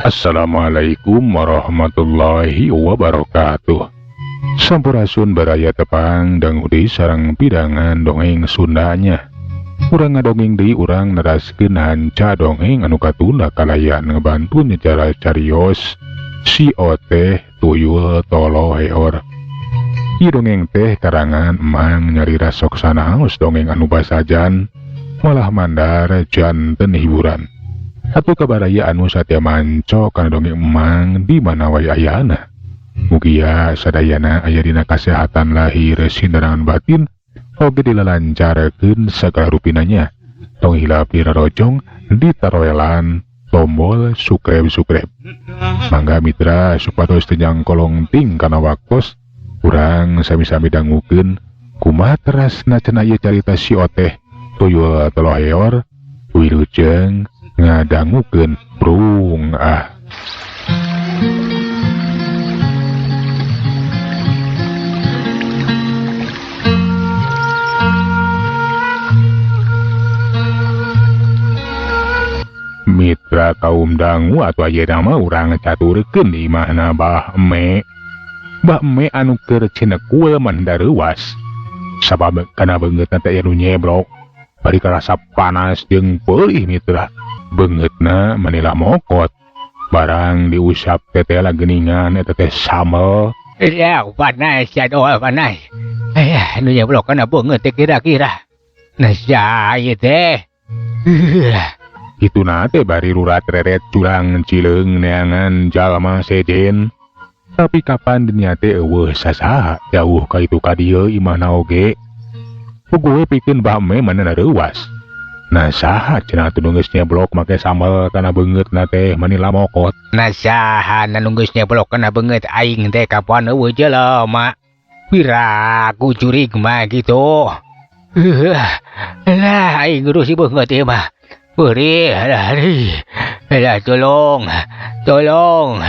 Assalamualaikum warahmatullahi wabarakatuh. Sampurasun baraya tepang dangu deui sareng pidangan dongeng Sundanya. Urang ngadongeng deui urang neraskeun hanca dongeng anu katunda kalayan ngebantu nyecara carios si Oteh tuyul toloheor. Ieu dongeng teh karangan Emang nyarira sok sanaos dongeng anu basajan malah mandar janten hiburan. Atuh kabaraya anu satya manco kana dongeng Emang di mana wae ayana. Mugia sadayana aya dina kasehatan lahir sindarangan batin oge dilalancarkeun sagala rupinanya. Tong hilap dirarojong ditaroelan tombol subscribe. Mangga mitra supados teu nyangkolong ting kana waktos urang sami-sami dangukeun kumaha terasna cenah ieu carita si Oteh tuyul toloheor wilujeng ngadangukeun brung ah. Mitra kaum dangu atau ayeuna mah urang caturkeun di imahna Bah Eme. Bah Eme anu keur cinekul mah dareuwas. Sabab kana beungeutna teh anu nyeblok bari karasa panas jeung peulih mitra. Beungeutna manila mokot. Barang diusap tetela geuningan eta teh sambel. Ya panas ya doa panas. Aya nu nyeblok kana beungeut teh kira-kira. Nah sia ieu teh. Kituna teh bari rurat reret curang cileung neangan jalma sejen. Tapi kapan dinya teh eueuh sasaha jauh ka itu ka dieu imahna oge. Puguh pikeun Bah Eme mana reuwas. Nah saha cenah atuh nu geus nyeblok make sambel kana beungeutna teh manila mokot. Nah saha nu geus nyeblok kana beungeut aing teh kapan eueuh jelema. Piraku jurig mah kitu. Lah aing ngurus beungeut ieu mah. Beri, lari, lah tolong, tolong.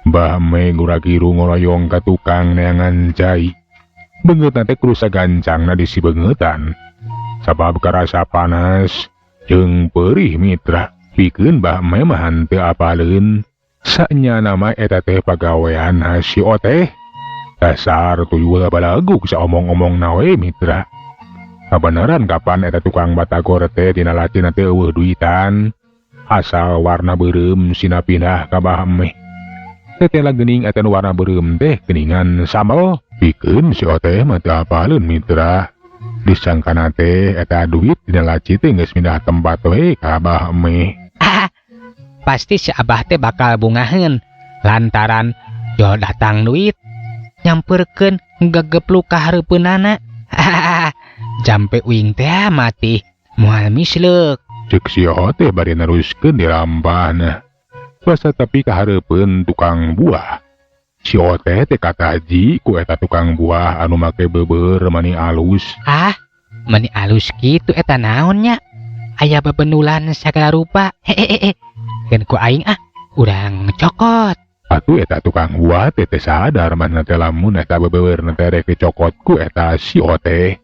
Bah Eme nguragiru ngoroyong ka tukang neangan cai. Beungeutna teh kudu sagancangna di si beungeutan. Sabab karasa panas jeung peurih mitra. Pikeun Bah Eme mah henteu apaleun. Saenyana mah eta teh pagawean si Oteh. Dasar tuyul balagug saomong-omongna we mitra. Kabeneran kapan eta tukang batagor teh dina lacina teh eueuh duitan. Asal warna beureum sina pindah ka Bah Eme. Tetela geuning eta nu warna beureum teh geuningan sambel. Pikeun si Oteh mah teu apaleun mitra. Disangkana teh eta duit dina laci teh geus pindah tempat we ka Bah Eme. Ah, pasti si Abah teh bakal bungaheun lantaran jol datang duit nyamperkeun gegepluk ka hareupeunana. Jampe uing teh mati moal misleuk. Ceuk si Oteh bari neruskeun dirampahna. Basa tapi kahareupeun tukang buah. Si Oteh teh kataji ku eta tukang buah anu make beubeur mani alus. Ah, mani alus kitu eta naon nya? Aya bebenulan sagala rupa. Hehehe. Keun ku aing ah, urang cokot. Atuh eta tukang buah teh teh sadar maneh teh lamun eta bebeurna teh rek dicokot ku eta si Oteh.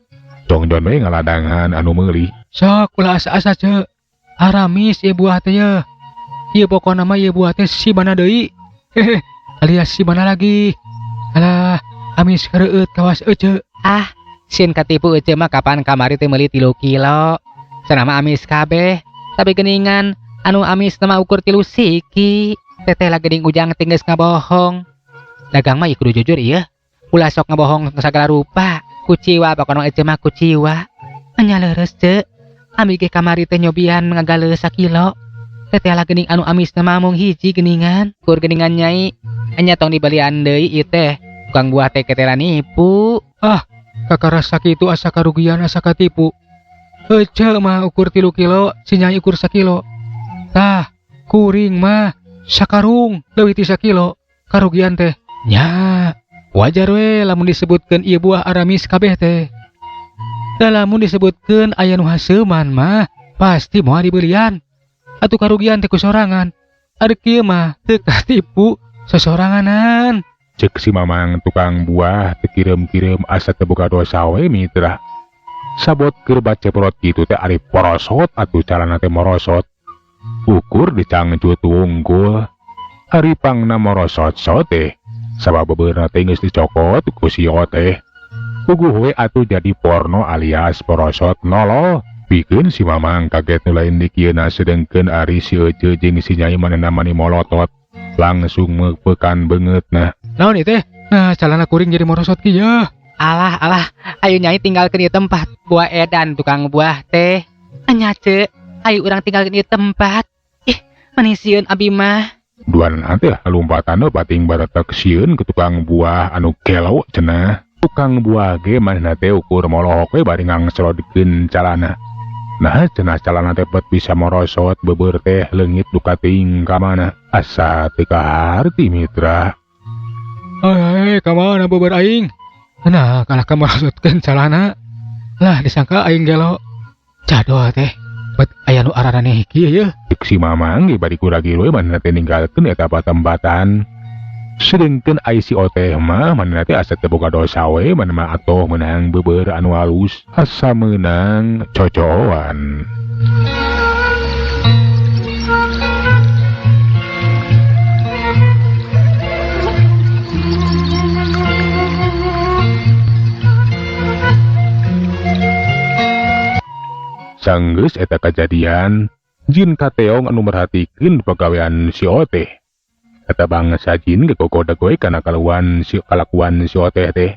Tongjon we ngaladangan anu meuli. Sok ulah asa-asa ceu. Aramis ieu buah teh ye. Ieu pokona mah ieu buah teh si mana deui. Hehe, alias si mana lagi. Alah, amis kareueut kawas ece. Ah, sieun katipu ece mah kapan kamari teh meuli 3 kilo. Cenah mah amis kabeh, tapi geuningan anu amis mah ukur 3 siki. Teteh lah geuning ujang teh geus ngabohong. Dagang mah ieu kudu jujur ieu. Ulah sok ngabohong sagala rupa. Kuciwa pokona ece mah kuciwa. Nya leureus ceu. Ami ge kamari teh nyobian ngagaleuh sakilo. Teteh lah geuning anu amis mah mung hiji geuningan. Kur geuningan nyai. Nya tong dibelian deui ieu teh. Tukang buah teh ketela nipu. Ah, kakara sakitu asa karugian asa katipu. Ece mah ukur 3 kilo, si nyai ukur sakilo. Tah, kuring mah sakarung leuwih ti sakilo. Karugian teh. Nya, wajar we lamun disebutkeun ieu buah aramis kabeh teh. Da lamun disebutkeun aya nu haseuman mah pasti moal dibelian. Atuh karugian teh ku sorangan. Ari kieu mah teu katipu sosoranganan. Ceuk si Mamang tukang buah teu kireum-kireum asa teu boga dosa we mitra. Sabot keur baceprot kitu teh ari porosot atuh carana teh morosot. Ukur dicangcut wungkul. Ari pangna morosot teh sabab bebeurna teh geus dicokot ku si Oteh. Puguh we atuh jadi porno alias porosot nolol. Pikeun si Mamang kaget nu lain dikieuna sedengkeun ari si Ece jeung si Nyai manehna mani molotot langsung meupekan beungeutna. Naon ieu teh? Nah, calana kuring jadi morosot kieu. Alah alah, ayo Nyai tinggalkeun ieu tempat. Buah edan tukang buah teh. Nya ce, ayo urang tinggalkeun ieu tempat. Ih, mani sieun abi mah. Duanana teh lompatan bating baretek sieun ke tukang buah anu gelo cenah. Tukang buah ge manehna teh ukur molohok we bari ngangsrodkeun calana. Nah cenah calana teh bet bisa morosot beubeur teh leungit duka teuing ka mana. Asa teu kaharti mitra. Hei, ka mana beubeur aing? Nah, kalah ka morosotkeun calana. Lah disangka aing gelo. Jadol teh bet aya nu araraneh kieu yeuh. Cek si Mamang ge bari kuragi we manehna teh ninggalkeun eta patempatan. Sedengkeun ai si Oteh mah manehna teh asa teu boga dosa we, manehna mah atoh meunang beubeur anu halus, asa meunang cocoan. Sanggeus eta kajadian, jin kateong anu merhatikeun pagawean si Oteh. Eta bangsa jin gegogodeg we kana kaluan si kalakuan si Oteh teh.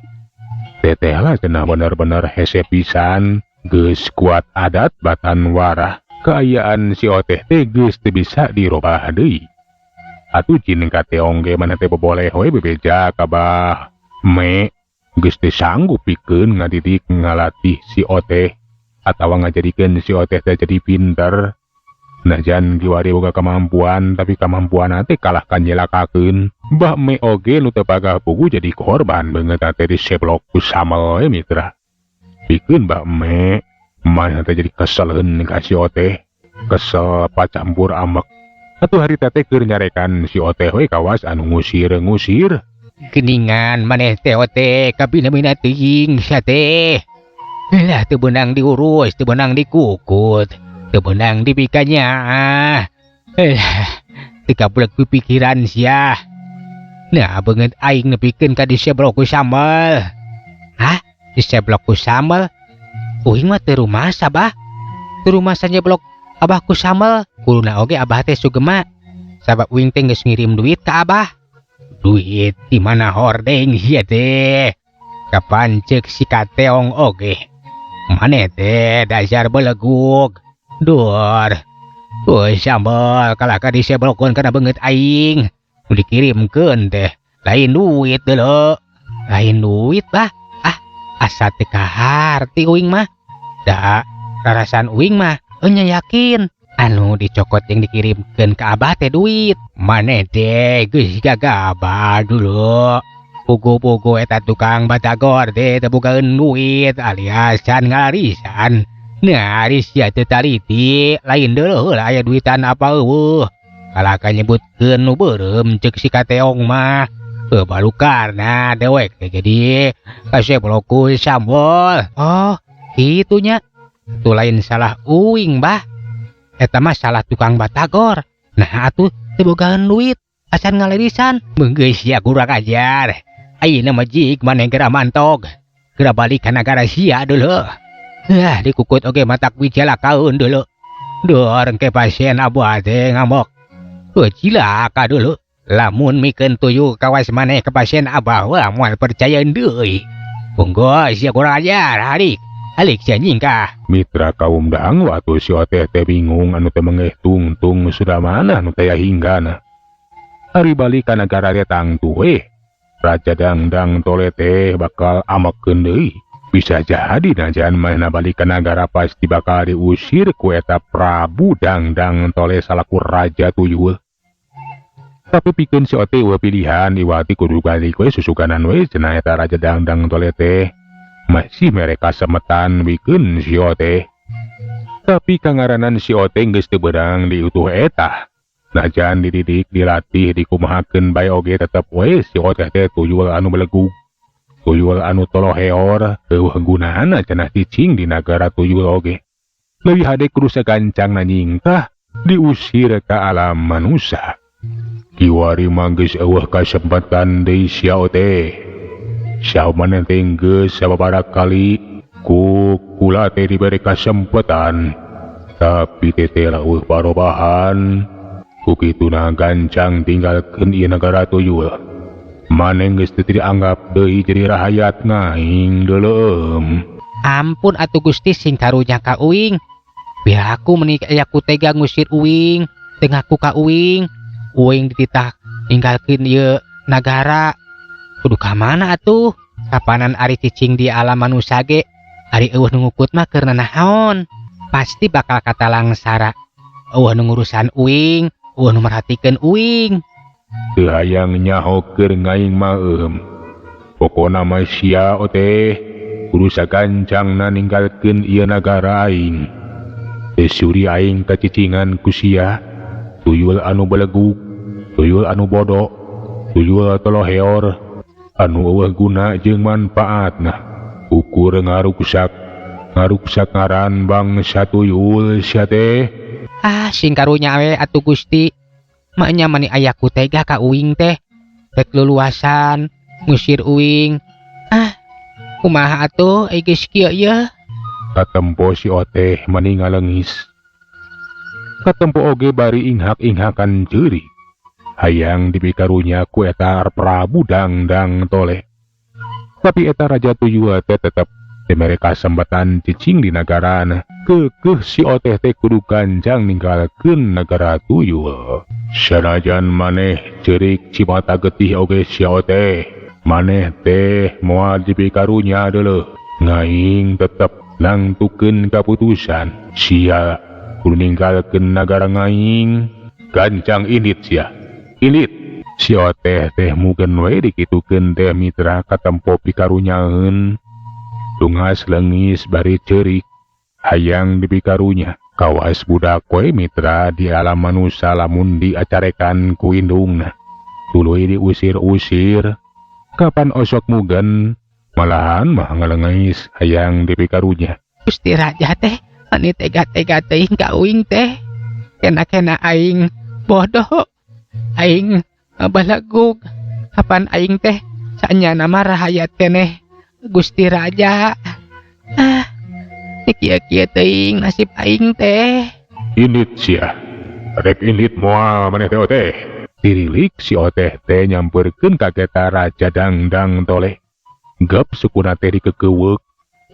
Teteh lah cenah bener-bener hese pisan, geus kuat adat batan warah. Kaayaan si Oteh teh geus teu bisa dirobah deui. Atuh jin kateong ge maneh teh boboleh we bebeja ka Bah Me, geus teu sanggup pikeun ngadidik ngalatih si Oteh atawa ngajadikeun si Oteh teh jadi pinter. Najan kiwari boga kemampuan, tapi kemampuan teh kalah kanyelakakeun. Bah Me oge nu teu pagah pugu jadi korban beungeut teh diseblok ku samel we mitra. Pikeun Bah Me manehna teh jadi keseleun ka si Oteh, kesel pacampur ambek. Atuh harita teh keur nyarekan si Oteh we kawas anu ngusir-ngusir. Geningan maneh teh Oteh kabina-bina teuing sia teh. Lah teu beunang diurus, teu beunang dikukut, teu beunang dipikanya. Teu kablek pipikiran sia. Nah beungeut aing nepikeun ka diseblok ku sambel. Hah? Diseblok ku sambel? Uing mah teu rumasa bah. Teu rumasa nyeblok abah ku sambel. Kuluna oge abah teh sugema. Sabab uing teh geus ngirim duit ka abah. Duit di mana hordeng sia teh? Kapan ceuk si kateong oge? Maneh teh dasar belegug. Dur. Euy sambel kalah ka diseblokeun kana beungeut aing. Nu dikirimkeun teh lain duit deuleu. Lain duit bah. Ah, asa teu kaharti uing mah. Da rarasan uing mah enya yakin anu dicokot jeung dikirimkeun ka abah teh duit. Maneh teh geus gagabah dulu. Pugu-pugu eta tukang batagor teh teu bogaeun duit alias can ngalarisan. Nah, ari sia teu taliti, lain deuleu heula aya duitan apa eueuh. Kalah ka nyebutkeun nu beureum ceuk si kateong mah. Heuh balukarna dewek teh jadi kaseblok ku sambel. Oh, kitu nya. Tu lain salah uing bah. Eta mah salah tukang batagor. Nah atuh teu bogaeun duit acan ngalirisan. Geus sia kurang ajar. Ayeuna mah jig maneh geura mantog. Geura balik ka nagara sia deuleu. Hah, dikukut oge matak wijalakaeun deuleu. Dor engke pasien abah teh ngamok. Heuh cilaka deuleu. Lamun mikeun tuyu kawas maneh ka pasien abah wah moal percayaeun deui. Monggo sia kurang ajar halik. Halik sia nyingkah. Mitra kaum dang waktu si Oteh teh bingung anu teh mengeh tungtung sudah mana anu teh hinggana. Ari balik ka nagara teh tangtu we. Raja Dangdang Tole teh bakal amekeun deui. Bisa jadi najan manehna balik ka nagara pasti bakal diusir ku eta Prabu Dangdang Tole salaku raja tuyul. Tapi pikeun si Oteh eueuh pilihan iwati kudu balik we susuganan we cenah eta Raja Dangdang Tole teh. Masih mereka semetan bikeun si Oteh. Tapi kangaranan si Oteh geus teu beurang diutuh eta. Najan dididik, dilatih, dikumahakeun bae oge tetep we si Oteh teh tuyul anu belegug. Tuyul anu toloheor, eueuh gunana cenah cicing di nagara tuyul oge. Leuwih hade kudu sagancangna nyingkah diusir ka alam manusia. Kiwari mah geus eueuh kasempatan deui sia teh. Sia maneh teh geus sababaraha kali ku kula teh diberi kasempatan. Tapi teteh eueuh parobahan. Ku kituna gancang tinggalkeun ieu nagara tuyul. Maneh geus teu dianggap deui jadi rahayat ngaing deuleuem. Ampun atuh Gusti sing karunya ka uing. Piraku meuni aya ku tega ngusir uing, teu ngaku ka uing. Uing dititah ninggalkeun ieu nagara. Kudu ka mana atuh? Kapanan ari cicing di alam manusia ge, ari eueuh nu ngukut mah keur nanaon? Pasti bakal katalangsara. Eueuh nu ngurusan uing, eueuh nu merhatikeun uing. Teu hayang nyaho keur ngaing mah eum. Pokona mah sia teh kudu sagancangna ninggalkeun ieu nagara aing. Teu suri aing kacicingan ku sia. Tuyul anu belegug, tuyul anu bodoh, tuyul toloheor, anu eueuh guna jeung manfaatna. Ukur ngaruksak, ngaruksak ngaran bangsa tuyul sia teh. Ah, sing karunya we atuh Gusti. Maknya mani ayaku tega ka uing teh. Rek luluasan ngusir uing. Ah, kumaha atuh ai geus kieu yeuh? Katempo si Oteh mani ngalengis. Katempo oge bari inghak-inghakan ceurik. Hayang dipikarunya ku eta Prabu Dangdang Toleh. Tapi eta Raja Tuyul teh tetep dibere kasempatan cicing di nagarana. Keukeuh si Oteh teh kudu gancang ninggalkeun nagara Tuyul. Sanajan maneh ceurik cimata getih oge si Oteh, maneh teh moal dipikarunya deuleuh. Ngaing tetep nangtukeun kaputusan. Sia kudu ninggalkeun nagara ngaing. Gancang indit sia. Indit. Si Oteh teh mugen we dikitukeun teh mitra katempo pikarunyaeun. Lungas leungis bari ceurik. Hayang dipikarunya. Kawas budak we mitra di alam manusia lamun diacarekan ku indungna. Tuluy diusir-usir. Kapan osok mugen malahan mah ngalengis hayang dipikarunya. Gusti Raja teh mani tega-tega teuing ka uing teh. Kena-kena aing bodoh. Aing balagug. Kapan aing teh sanyana mah rahayat keneh Gusti Raja. Ah, kieu-kieu teuing nasib aing teh. Indit sia. Rek indit moal maneh teh Oteh. Tirilik si Oteh teh nyamperkeun ka eta Raja Dangdang Toleh. Gep sukuna teh dikekeuweuk.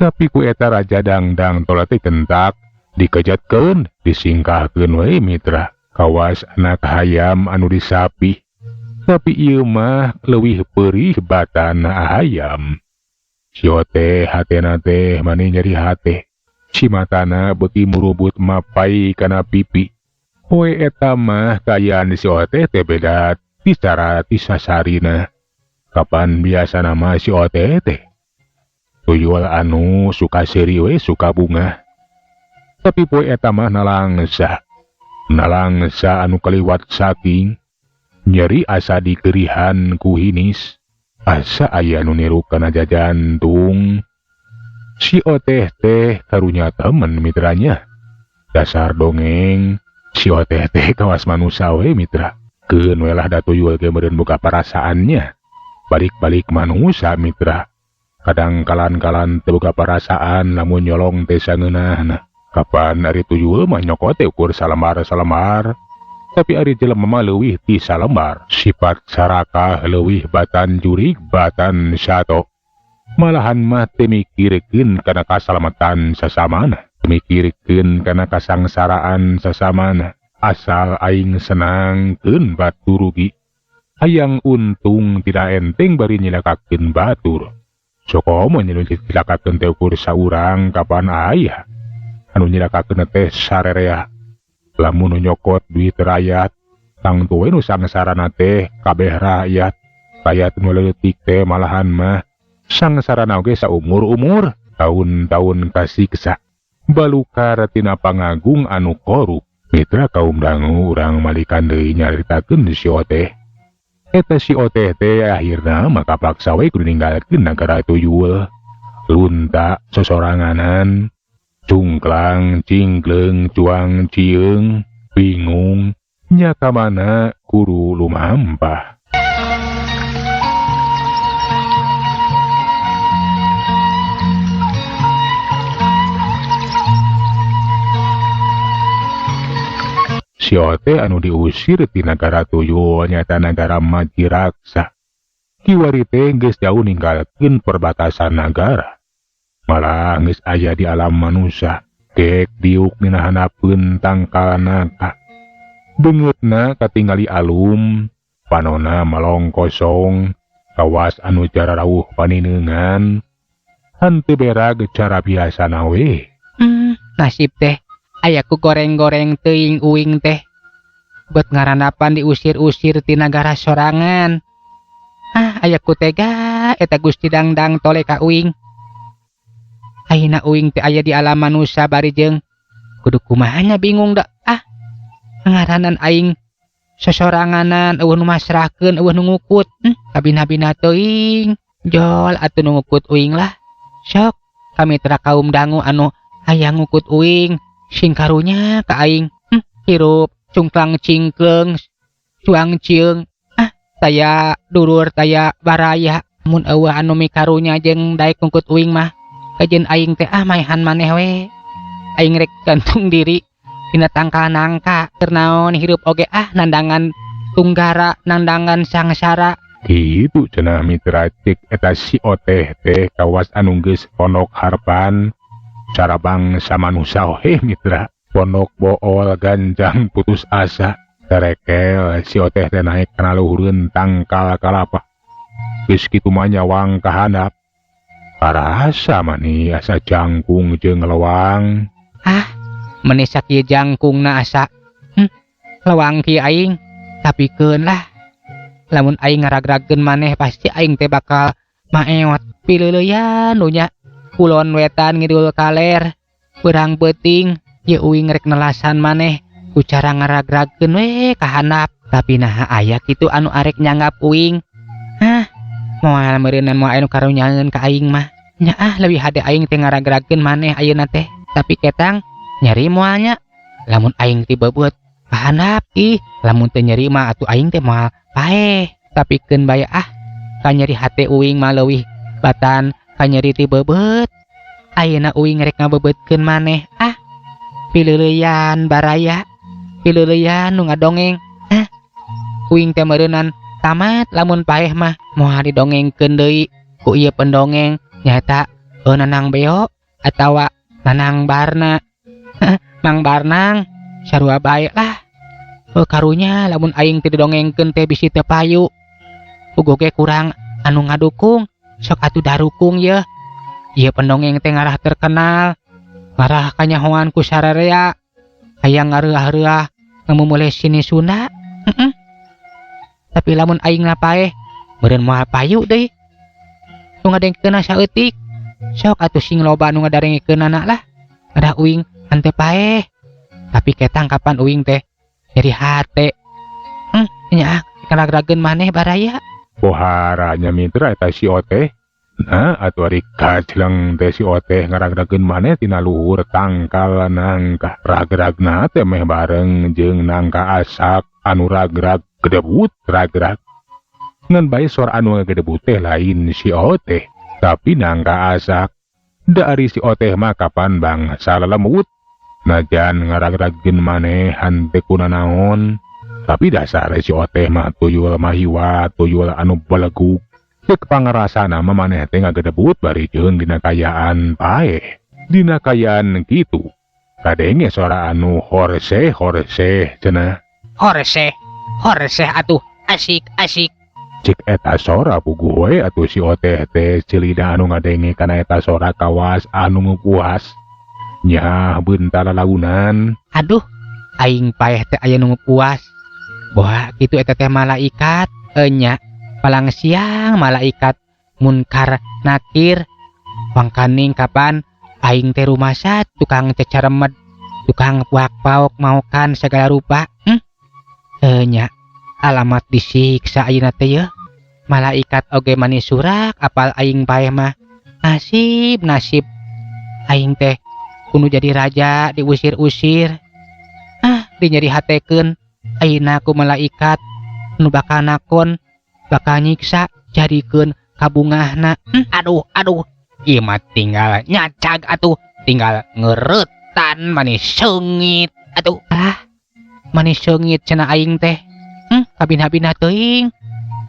Tapi ku eta Raja Dangdang Toleh teh kentak, dikejatkeun, disingkahkeun we mitra. Kawas anak hayam anu disapih. Tapi ieu mah leuwih perih batana hayam. Si Oteh hatena teh mani nyeri hate. Cimatana beuki murubut mapai kana pipi. Poe eta mah kaayaan si Oteh teh beda ti cara ti sasarina. Kapan biasana mah si Oteh teh tuyul anu suka seuri we suka bunga. Tapi poe eta mah nalangsa. Nalangsa anu kaliwat saking nyeri asa dikerihan ku hinis. Asa aya nu niru kana jajantung. Si Oteh teh karunya temen mitranya. Dasar dongeng si Oteh teh kawas manusia we mitra. Keun we lah da tuyul ge meureun boga perasaannya. Balik-balik manusia mitra. Kadang kalan-kalan teu boga perasaan lamun nyolong teh sangeunahna. Kapan ari tuyul mah nyokot teh ukur salembar-salembar. Tapi ari jelema mah leuwih ti salembar. Sifat sarakah leuwih batan jurig batan sato. Malahan mah teu mikirkeun kana kasalamatan sasamana. Teu mikirkeun kana kasangsaraan sasamana. Asal aing senangkeun batur rugi. Hayang untung tidak enteng bari nyilakakeun batur. Sokomo nyilakakeun teh ukur saurang kapan aya. Anu nyilakakeun teh sarerea. Lamun nu nyokot duit rakyat, tangtu we nu sangsarana teh kabeh rakyat. Rakyat nu leutik teh malahan mah sangsarana oge saumur-umur, taun-taun kasiksa. Balukar tina pangagung anu korup. Mitra kaum dangu urang malikan deui nyaritakeun si Oteh. Eta si Oteh teh akhirna maka paksa we kudu ninggalkeun nagara tuyul. Lunta sosoranganan, cungklang, cingkleng, cuang, cieung, bingung, Nya kamana kudu lumampah. Si Oteh anu diusir ti nagara tuyul nyaeta nagara Majiraksa. Kiwari teh geus jauh ninggalkeun perbatasan nagara. Malah geus aya di alam manusia. Gek diuk dina handapeun tangkal nangka. Beungeutna katingali alum, panona malong kosong, kawas anu jararauh panineungan. Henteu berag cara biasana we. Nasib teh aya ku goreng-goreng teuing uing teh. Buat ngarandapan diusir-usir ti nagara sorangan. Ah, aya ku tega eta Gusti Dangdang tole ka uing. Ayeuna uing teh aya di alam manusia bari jeung kudu kumaha nya bingung da. Ah, ngaranan aing sosoranganan eueuh nu masrahkeun eueuh nu ngukut. Kabina-bina teuing. Jol atuh nu ngukut uing lah. Sok kamitra kaum dangu anu hayang ngukut uing sing karunya ka aing. Hirup cungklang cingkeung cuang cieung. Ah, taya dulur taya baraya mun eueuh anu mikarunya jeung daek ngukut uing mah kajeun aing teh ah maehan maneh we. Aing rek gantung diri dina tangkal nangka keur naon hirup oge ah nandangan tunggara nandangan sangsara. Kitu cenah mitra cek eta si Oteh teh kawas anu geus pondok harpan cara bangsa manusia ohe mitra. Pondok bool ganjang putus asa terekel si Oteh teh naik kana luhureun tangkal kalapa. Geus kitu mah nyawang ka handap. Karasa mani asa jangkung jeung lewang. Ah, meni sakieu jangkungna asa. Lewang kieu aing. Tapi keun lah. Lamun aing ngaragragkeun maneh pasti aing teh bakal maeot pileuleyan nu nya. Kulon wetan ngidul kaler. Beurang peuting ye uing rek nelasan maneh ku cara ngaragragkeun we ka handap. Tapi naha aya kitu anu arek nyanggap uing. Hah, moal meureunnan moal anu karunyaeun ka aing mah. Nya ah leuwih hade aing teh ngaragragkeun maneh ayeuna teh. Tapi ketang nyeri moal nya. Lamun aing teh bebeut ka handap ih, lamun teu nyeri mah atuh aing teh moal paeh. Tapi keun bae ah, kanyeri hate uing mah leuwih batan kanyeri ti bebeut. Ayeuna uing rek ngabebeutkeun maneh ah. Pileuleyan baraya, pileuleyan nu ngadongeng. Hah? Uing teh meureunnan tamat lamun paeh mah moal didongengkeun deui ku ieu pendongeng nyaeta Nanang Beo atawa Nanang Barna. Mang Barnang sarua bae lah. Karunya lamun aing teh didongengkeun teh bisi teu payu. Ugo ge kurang anu ngadukung, sok atuh darukung yeuh. Ieu pendongeng teh ngarah terkenal, ngarah kanyahoan ku sararea, hayang ngareuah-reuah ngamumule sini Sunda. Tapi lamun aing paeh, meureun moal payu deui. Nu ngadengkeunna saeutik, sok atuh sing loba nu ngadarengkeunana lah. Ngarah uing henteu paeh. Tapi ketang kapan uing teh nyeri hate. Nya ah, karagrageun maneh baraya. Pohara nya mitra eta si Oteh. Nah, atuh ari kajleng teh si Oteh ngaragrageun maneh tina luhur tangkal nangka. Ragragna teh meh bareng jeung nangka asak anu ragrag gedebut ragrag. Ngan bae sora anu ngagedebut teh lain si Oteh, tapi nangka asak. Da ari si Oteh mah kapan bangsa lelemut. Najan ngaragragkeun maneh henteu kunanaon, tapi dasar si Oteh mah tuyul mahiwa, tuyul anu belegug. Cek pangarasana mah maneh teh ngagedebut bari jeung dina kayaan paeh. Dina kayaan kitu. Kadenge sora anu horseh horseh cenah. Horseh, horseh atuh asik asik. Cek eta sora puguh we atuh si Oteh teh celida anu ngadenge kana eta sora kawas anu ngupuas. Nyah bentar lalaunan. Aduh, aing paeh teh aya nu ngupuas. Boha kitu eta teh malaikat, enya palang siang malaikat munkar nakir. Wangkaning kapan aing teh rumasa tukang ceceremed, tukang puak-paok maokan segala rupa. Enya alamat disiksa ayeuna teh yeuh. Malaikat oge mani surak apal aing paeh mah. Nasib nasib aing teh kudu jadi raja diusir-usir. Ah, dinyeri hatekeun. Ayeuna ku malaikat nu bakal nakon bakal nyiksa jadikeun kabungahna. Aduh aduh ieu mah tinggal nyacag atuh, tinggal ngeuretan manis seungit atuh. Ah, manis seungit cenah aing teh. Kabina-bina teuing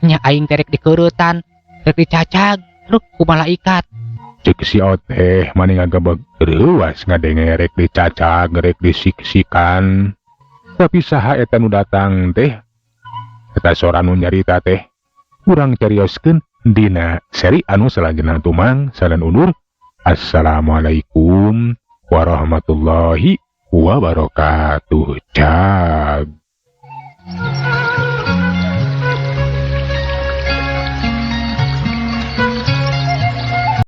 nya aing teh rek dikeuretan, rek dicacag aduh ku malaikat. Cek si Oteh mani ngagebeg reuwas ngadenge rek dicacag rek disiksikan. Tapi saha eta nu datang teh? Eta sora nu nyarita teh. Urang carioskeun dina seri anu selanjutna tumang salan undur. Assalamualaikum warahmatullahi wabarakatuh. Cag.